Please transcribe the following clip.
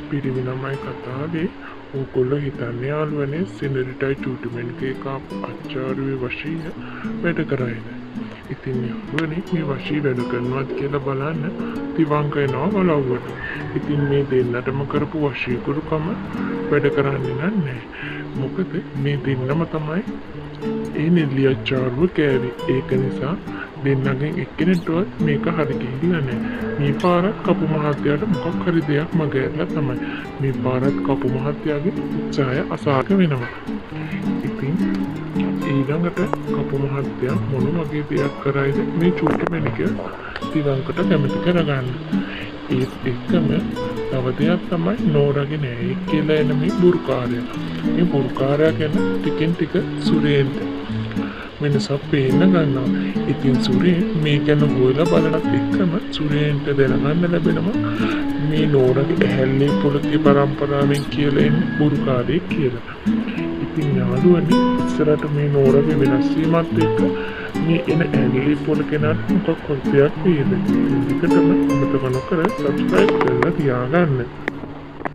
පිරිමි ළමයි කතාවේ ඕගොල්ලෝ හිතන්නේ යාළුවනේ සෙනරිටයි චූටි මැණිකේ කාපු අච්චාරුවේ වශීය වැඩ කරයිද. ඉතින් යාළුවනේ, මේ වශී වැඩ කරනවද කියලා බලන්න තිවංක එනවා වලව්වට. ඉතින් මේ දෙන්නටම කරපු වශීකරුකම වැඩ කරන්නේ නෑ. මොකද මේ දෙන්නම තමයි ඒ නෙල්ලි අච්චාරුව කෑවේ. ඒක නිසා දෙන්නගෙන් එක්කෙනෙක්ටවත් මේක හරි ගිහිල්ලා නෑ. මේ පාරත් කපු මහත්තයාට මොකක් හරි දෙයක් මග ඇරලා තමයි. මේ පාරත් කපු මහත්තයාගේ උත්සාහය අසාර්ථක වෙනවා. ඉතින් ඊළඟට කපු මහත්තයා මොන වගේ දෙයක් කරයිද මේ චූටි මැණික තිවංකට කැමති කරගන්න. ඒත් එක්කම තව දෙයක් තමයි නෝරගේ නෑයෙක් කියලා එන මේ බුරුකාරයා. මේ බුරුකාරයා ගැන ටිකෙන් ටික සුරේන්ට වෙනසක් පේන්න ගන්නවා. ඉතින් සුරේන් මේ ගැන හොයලා බලනත් එක්කම සුරේන්ට දැනගන්න ලැබෙනවා මේ නෝරගේ ඇහැල්ලේ පොලකේ පරම්පරාවෙන් කියලා එන්නේ බුරුකාරයෙක් කියලා. ඉතින් යාළුවනේ, ඉස්සරහට මේ නෝරගේ වෙනස් වීමත් එක්ක මේ එන ඇහැල්ලේ පොල කෙනාට මොකක් හරි දෙයක් වේද? ඉතින් දිගටම අමතක නොකර සබ්ස්ක්‍රයිබ් කරලා තියාගන්න.